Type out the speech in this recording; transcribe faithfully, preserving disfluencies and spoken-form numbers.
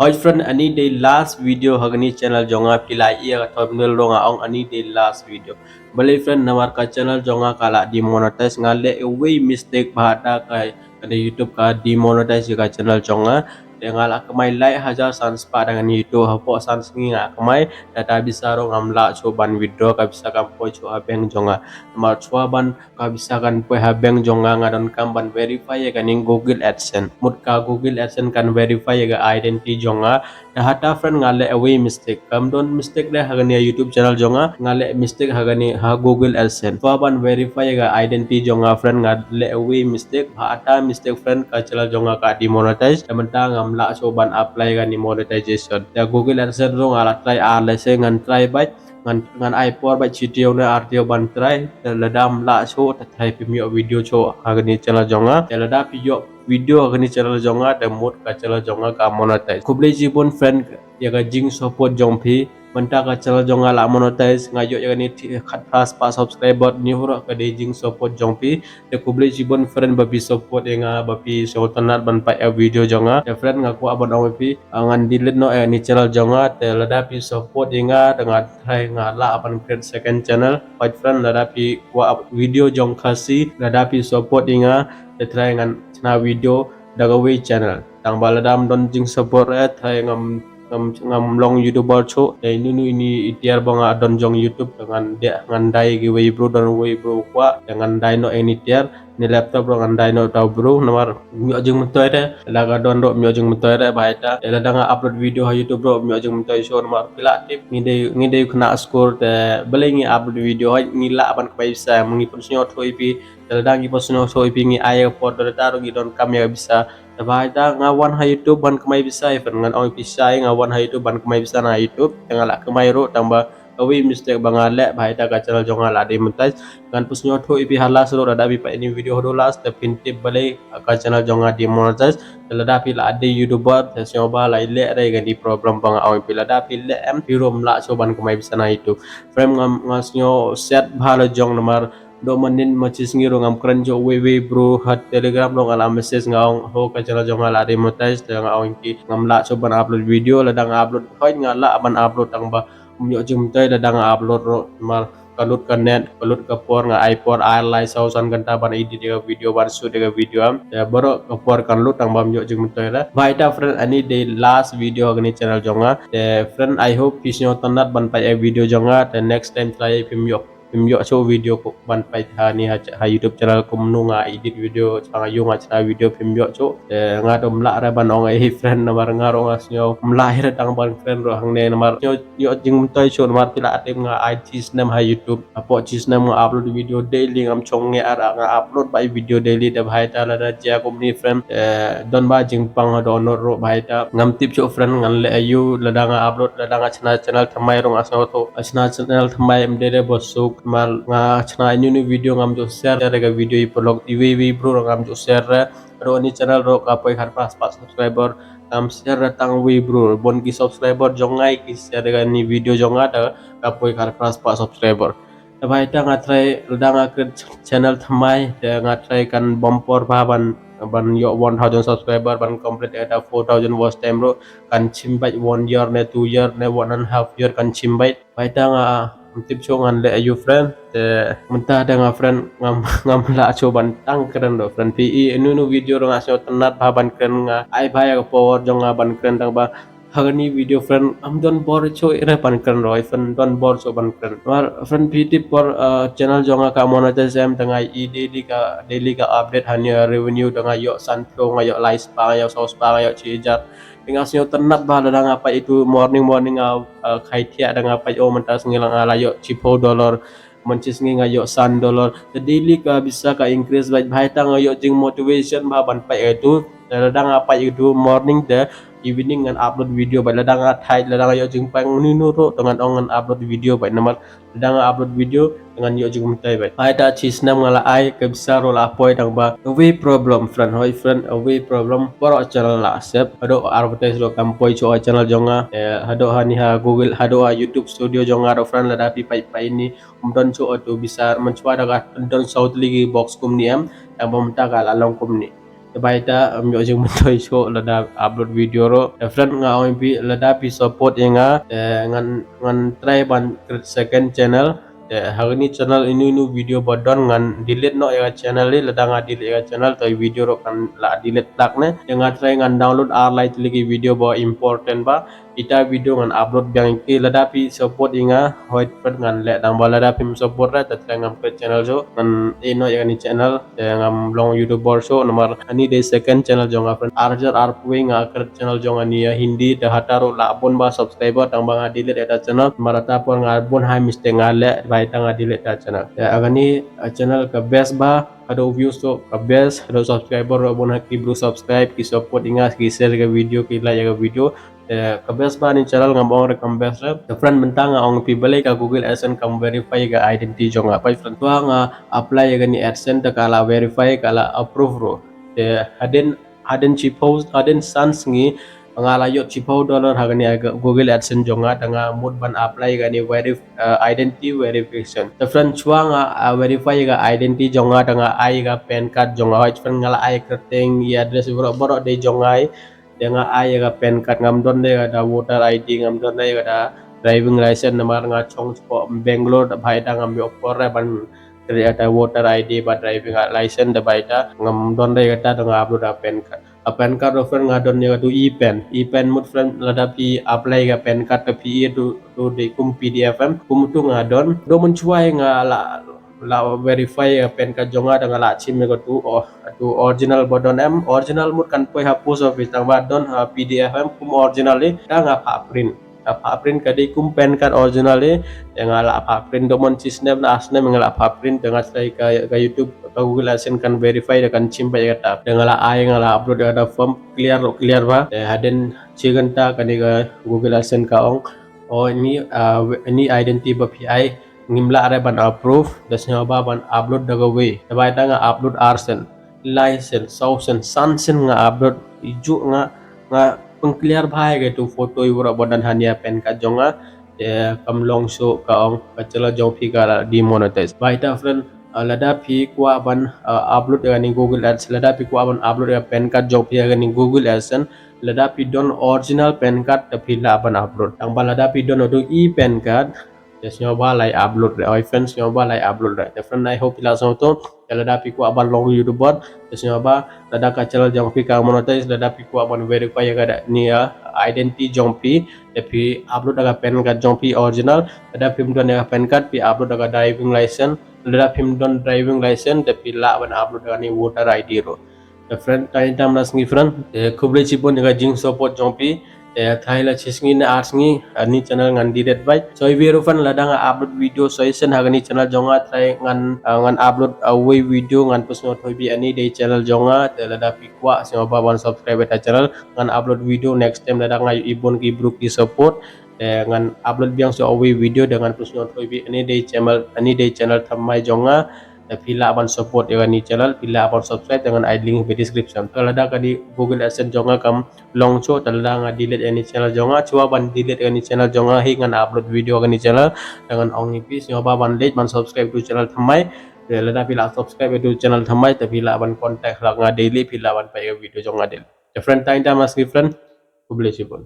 Hoi friend, ani dei last video ha kani channel jong nga, phi la ïohi ïa ka thumbnail ruh nga ong ani dei last video. Balei friend, namar ka channel jong nga ka la demonetize, nga leh uwei mistake bha da ka, ka YouTube ka demonetize ïa ka channel jong nga. Te nga la kamai lai hajar san spah da kani YouTube, hapoh san sngi nga kamai, da ta bisa ruh ngam lah shuh ban withdraw ka bisa kam poi shuh ha bank jong nga. Namar shuwa ban ka bisa kan poi ha bank jong nga, nga donkam ban verify ïa kani Google AdSense. Mut ka Google AdSense kan verify ïa ka identity jong nga. Te hata friend nga leh uwei mistake. Kam don mistake de ha kani YouTube channel jong nga. Nga leh mistake ha kani ha Google AdSense. Shuwa ban verify ïa ka identity jong nga friend nga leh uwei mistake. Hata mistake friend ka channel jong nga ka demonetize. Te mynta ngam lah shuh ban apply kani monetization. Te Google AdSense ruh nga la try ar lai sien ngan try beit. Ngan, ngan ai por beit shi taïew ne ar taïew ban try, te lada ym lah shuh, te try phim ïoh video shuh ha kani channel jong nga. Te lada phi ïoh video ha kani channel jong nga, te mut ka channel jong nga ka monetize. Khublei shibun friend ïa ka jingsupport jong phi. Mynta ka channel jong nga la monetize, nga ïoh ïa kani khatphra spah subscriber, ni hura ka dei jingsupport jong phi. Te khublei shibun friend ba phi support ïa nga, ba phi sngewtynnat ban peit ïa video jong nga. Te friend nga kwah ban ong ïa phi, ah, ngan delete noh ïa kani channel jong nga. Te lada phi support ïa nga, te nga try nga lah ban create second channel. Hoi friend, lada phi kwah video jong Khasi, lada phi support ïa nga, te try ngan shna video da kawei channel. Tang ba lada ym don jingsupport eh, try ngam, ngam, ngam long YouTuber shuh. Te inu inu ini i tiar ba nga don jong YouTube, te ngan dei, ngan dei kiwei bru, don wei bru kwah, te ngan dei noh ini tiar. Ni laptop ruh ngan dei noh tau bru, namar ym ïoh jingmyntoi te, lada ka don ruh ym ïoh jingmyntoi te, bha ita. Te lada nga upload video ha YouTube ruh ym ïoh jingmyntoi shuh, namar phi la tip, ngi dei, ngi dei khynnah skul te, balei ngi upload video, hoi ngi lah ban kamai pisa, ngi pynsngewthuh ïa phi, te lada ngi pynsngewthuh ïa phi ngi ai ïa ka por, te lada ruh ngi donkam ïa ka pisa. Te bha ita nga wan ha YouTube ban kamai pisa, ïa friend ngan ong ïa phi shai, nga wan ha YouTube ban kamai pisa na YouTube, te nga la kamai ruh, tang ba kawei mistake ba nga leh, bha ita ka channel jong nga la demonetize. Ngan pynsngewthuh ïa phi ha last ruh, lada phi peit ïa ini video haduh last, te phin tip balei ka channel jong nga demonetize. Te lada phi la dei YouTuber, te sngewbha la leh re kani problem ba nga ong ïa phi, lada phi leh em, phi ruh ym lah shuh ban kamai pisa na YouTube. Friend nga, nga sngew sad bha la jong namar, dei mynnin ma shi sngi ruh ngam kren shuh wei wei bru, ha Telegram ruh nga la message nga ong ho ka channel jong nga la demonetize, te nga ong ïa ki ngam lah shuh ban upload video, lada nga upload, hoi nga lah ban upload tang ba ym ïoh jingmyntoi lada nga upload ruh, namar ka lut ka net, ka lut ka por, nga ai por ar lai saw san kynta ban edit ïa ka video, ban shoot ïa ka video em. Te baroh ka por kan lut tang ba ym ïoh jingmyntoi la. Bha ita friend, ani dei last video ha kani channel jong nga. Te friend, I hope phi sngewtynnat ban peit ïa video jong nga. Te next time try phim ïoh, phim ïoh shuh video ko ban peit ha ni ha, ha YouTube channel kumno nga edit video, chang ïa nga shna video phim ïoh shuh. Te nga dom lah re ban ong ïa hi friend namar nga ruh nga sngew ym lah re tang ban kren ruh hangne namar sngew ïoh jingmyntoi shuh namar phi la tip nga ai shi snem ha YouTube. Hapoh shi snem nga upload video daily, ngam shong ngi ar nga upload beit video daily, te bha ita lada jia kumne friend. Eh, don ba jingpang ha dohnud ruh bha ita. Ngam tip shuh friend ngan leh aïu lada nga upload, lada nga shna channel thymmai ruh nga sngewthuh. Shna channel thymmai ym dei re ba suk, namar nga shna ïa uni video ngam ju share re ka video ïa paralok, iwei iwei bru ruh ngam ju share re. Ruh ani channel ruh ka poi khatphra spah subscriber. Ngam share re tang wei bru, bun ki subscriber jong nga ki share re kani video jong nga te ka poi khatphra spah subscriber. Te bha ita nga try, lada nga create channel thymmai, te nga try kan bam por bha ban, ban ïoh one thousand subscriber, ban complete ïa ka four thousand watch time ruh, kan shim beit one year ne two year ne one and a half year kan shim beit. Bha ita nga, ym tip shuh ngan leh aïu friend, te mynta da nga friend, ngam, ngam lah shuh ban tang kren ruh friend. Phi i inu inu video ruh nga sngewtynnat bha ban kren, nga ai bha ïa ka power jong nga ban kren tang ba ha kani video friend, ym don bor shuh re ban kren ruh, friend don bor shuh ban kren. Namar friend phi tip por, eh, channel jong nga ka monetize em, te nga i daily ka, daily ka update ha ni, eh, revenue, te nga ïoh san phew, nga ïoh lai spah, nga ïoh saw spah, nga ïoh shi hajar. Te nga sngewtynnat bha lada nga peit itu morning morning nga, eh, khai thiah da nga peit, oh mynta sngi la nga la ïoh shiphew dollar. Mynta sngi nga ïoh san dollar. Te daily ka pisa ka increase beit, bha ita nga ïoh jingmotivation bha ban peit itu. Te lada nga peit itu morning te evening ngan upload video beit, lada nga thait, lada nga ïoh jingpang inu inu ruh te ngan ong ngan upload video beit namar lada nga upload video te ngan ïoh jingmyntoi beit. Bha ita shi snem nga la ai ka pisa ruh la poi tang ba. Away problem friend, hoi friend, away problem. Baroh channel la accept. Haduh advertise ruh kam poi shuh ha channel jong nga. Eh, haduh ha ni ha Google, haduh ha YouTube Studio jong nga ruh friend, lada phi peit peit ini. Ym don shuh utu pisa, mynshuwa da ka don saw tylli ki box kumne em, tang ba mynta ka la long kumne. Te bai ta ym ïoh jingmyntoi shuh lada upload video ruh. Te friend nga ong ïa phi lada phi support ïa nga, te ngan, ngan try ban create second channel. Te ha kane channel inu inu video ba don ngan delete noh ïa ka channel, lada nga delete ïa ka channel te video ruh kan la delete tak ne. Te nga try ngan download ar lai tylli ki video ba important ba. Ita video ngan upload biang ïa ki, lada phi support ïa nga, hooid friend ngan leh, tang ba lada phim support ruh te tang ngam create channel shuh, ngan ïeh noh ïa kane channel, te ngam long YouTuber shuh, namar kane dei second channel jong nga friend. Ar hajar arphew nga create channel jong nga ïa Hindi, te hata ruh la bun ba subscriber, tang ba nga delete ïa kata channel, namar hata por nga bun high mistake nga leh, bai ta nga delete ïa kata channel. Te kane channel ka best ba, haduh views ruh ka best, haduh subscriber ruh bun ha ki bru subscribe, ki support ïa nga, ki share ïa ka video, ki like ïa ka video. Te ka best ba kane channel ngam ong re kam best re. Te friend mynta nga ong phi balei ka Google AdSense kam verify ïa ka identity jong nga. Peit friend, shuwa nga apply ïa kane AdSense te ka la verify, ka la approve ruh. Te hadien, hadien shiphew, hadien san sngi nga la ïoh shiphew dollar ha kane ka Google AdSense jong nga, te nga mut ban apply ïa kane verif-, eh, identity verification. Te friend shuwa nga, ah, verify ïa ka identity jong nga, te nga ai ïa ka PAN card jong nga. Hooid friend nga la ai kyrteng, ïa address baroh baroh dei jong nga. Te nga ai ïa ka PAN card, ngam don de ïa ka voter ID, ngam don de ïa ka driving license namar nga shong shapoh Bangalore, da bai ta ngam ïoh por re ban create ïa ka voter ID bad driving license, da bai ta ngam don de ïa kata, da nga upload ïa ka PAN card. Ka PAN card ruh friend nga don ïa ka tu e-PAN. E-PAN mut friend lada phi apply ïa ka PAN card te phi ïoh tu, tu dei kum PDF em, kum tu nga don. Don mynshuwa nga la la verify ïa ka PAN card jong nga, da nga la shim ïa ka tu, oh, tu original ba don em, original mut kan poi ha post office, tang ba don ha PDF em kum original, eh, da nga phah print. Nga phah print ka dei kum PAN card original, eh, da nga la phah print, don man shi snem na snem nga la phah print, da nga try ka, ka YouTube, ka Google AdSense kan verify, da kan shim ba ïa kata. Da nga la ai, nga la upload ïa kata form, clear, clear ba. Te hadien shi kynta kane ka Google AdSense ka ong, oh, ini, ah, ini identity ba phi ai ngim lah re ban approve, da sngewbha ban upload da kawei. Da bai ta nga upload ar sien, lai sien, saw sien, san sien nga upload, ïoh nga, nga pynclear bha ïa ka tu photo ïa baroh ba don hangne ha PAN card jong nga, te kam long shuh, ka ong ka channel jong phi ka la demonetize. Bai ta friend, ah, lada phi kwah ban, ah, upload ïa kane Google Ads, lada phi kwah ban upload ïa ka PAN card jong phi ha kane Google AdSense, lada phi don original PAN card te phi lah ban upload. Tang ba lada phi don tu e-PAN card, te sngewbha lai upload re. Oi friend, sngewbha lai upload re. Te friend, I hope phi la sngewthuh. Te lada phi kwah ban long YouTuber, te sngewbha, lada ka channel jong phi ka monetize, lada phi kwah ban verify ïa kane, ïa ka identity jong phi, te phi upload ïa ka PAN card jong phi original, lada phim don ïa ka PAN card, phi upload ïa ka driving license, lada phim don driving license, te phi lah ban upload ïa kane voter ID ruh. Te friend, tang ïa kata mynta ka sngi friend. Te khublei shibun ïa ka jingsupport jong phi. Te tang ïa la shi sngi ne ar sngi, ah, kane channel ngan delete beit. So ïa phi ruh friend, lada nga upload video suggestion ha kane channel jong nga, tang ngan, ah, ngan upload, ah, uwei video, ngan pynsngewthuh ïa phi, kane dei channel jong nga. Te lada phi kwah, sngewbha ban subscribe ïa ka channel. Ngan upload video next time lada nga ïohi bun ki briew ki support. Te ngan upload biang sa uwei video, da ngan pynsngewthuh ïa phi, kane dei channel, kane dei channel thymmai jong nga. Te phi lah ban support ïa kane channel, phi lah ban subscribe, te ngan ai link ha description. Te lada kane Google AdSense jong nga kam long shuh, te lada nga delete ïa kane channel jong nga, shuwa ban delete ïa kane channel jong nga, hi ngan upload video ha kane channel, te ngan ong ïa phi, sngewbha ban leit ban subscribe ïa tu channel thymmai, te lada phi lah subscribe ïa tu channel thymmai, te phi lah ban contact ïa nga daily, phi lah ban peit ïa ka video jong nga daily. Te friend, tang ïa kata mynta ka sngi friend, khublei shibun.